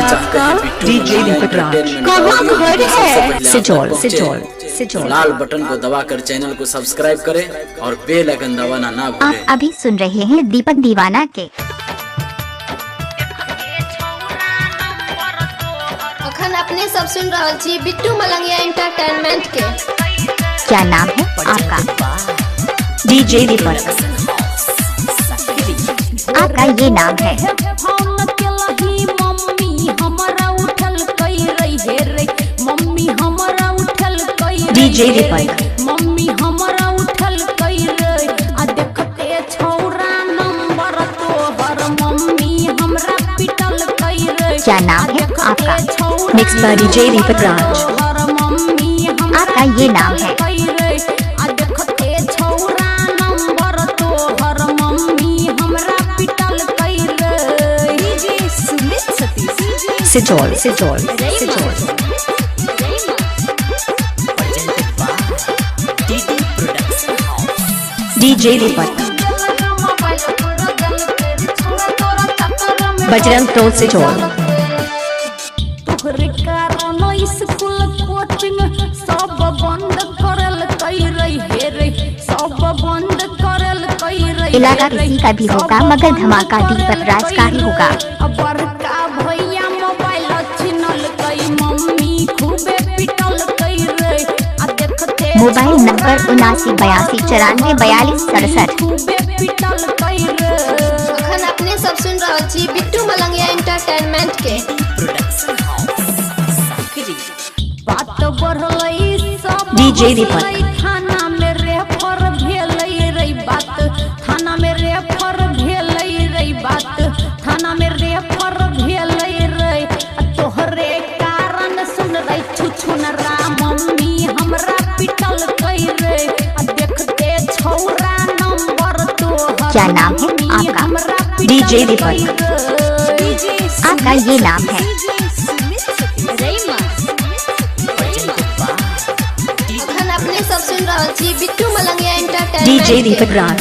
है भी चाहते आपका? हैं बिट्टू DJ मलंगिया दीपक राज। एंटरटेनमेंट का कहाँ ऑडियो घर वीडियो सबसे है? पहले आप तक सिजौल, पहुंचे, सिजौल, तो सिजौल। लाल बटन को दबाकर चैनल को सब्सक्राइब करें और बेल आइकन दबाना ना आप भूलें। अभी सुन रहे हैं दीपक दीवाना के। अखन अपने सब सुन रहल छी बिट्टू मलंगिया एंटरटेनमेंट के। क्या नाम है आपका? डीजे दीपक। आपका ये नाम है। फोन केलही मम्मी हमरा उठल कई रही हे रे, मम्मी हमरा उठल कई रही DJ हे रे, दीपक। मम्मी हमरा उठल कई रे, आ देखते छौरा नंबर तोहर मम्मी हमरा पिटल कई रे। क्या नाम है आ देखते आपका? छौरा Mixed by DJ Deepak Raj. तोहर मम्मी हमरा आपका ये नाम है। पिटल कई रे, आ देखते छौरा नंबर तोहर मम्मी हमरा पिटल कई रे। डीजे सुमित सतीश। सिजौल, सिजौल, सिजौल। डीजे दीपक। बजरंग टोल सिजौल। तोहरे कारण स्कूल कोचिंग सब बंद करल कई रही हे रे, सब बंद करल कई रही इलाका हे रे, किसी का भी सब होगा, मगर बंद धमाका करल दीपक राज का ही कई होगा। रे। अब बड़का भैया मोबाइल छिनल कई मम्मी खूबे पिटल कई रे, आ देखते मोबाइल नंबर 79 82 94 42 67। खूबे पिटल कई रे। अखन अपने सब सुन रहल छी बिट्टू मलंगिया एंटरटेनमेंट के। बात बढ़लै सब DJ दीपक। हंसलै, थाना में रेफर भेलै रे बात, थाना में रेफर भेलै रे बात, थाना में रेफर भेलै रे, आ तोहरे कारण सुन रे छुछुनरा मम्मी हमरा पिटल कई रे, आ देखते छौरा नंबर तोहर क्या नाम है मम्मी आपका? हमरा पिटल DJ दीपक। कई रे। आपका ये नाम है। अखन अपने सब सुन रहल छी बिट्टू मलंगिया एंटरटेनमेंट डीजे के। दीपक राज।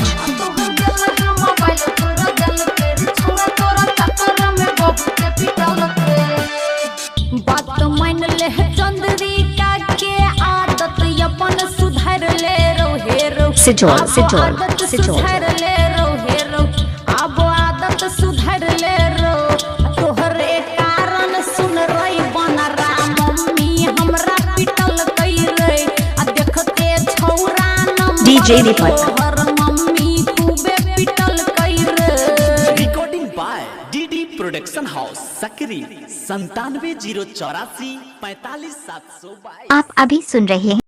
बात मान ले चंद्रिका के आदत अपन सुधर ले रो हे रो। सिजौल, अब सिजौल, आदत सिजौल। सुधर ले रो हे रो, अब आदत सुधर ले रो, तोहरे कारण सुन रही बनरा मम्मी हमरा पिटल कई रे, आ देखते छौरा नंबर DJ दीपक। तोहर मम्मी खूबे पिटल कई रे। Recording by DD production house Sakri 97 0 84 45 722। आप अभी सुन रहे हैं।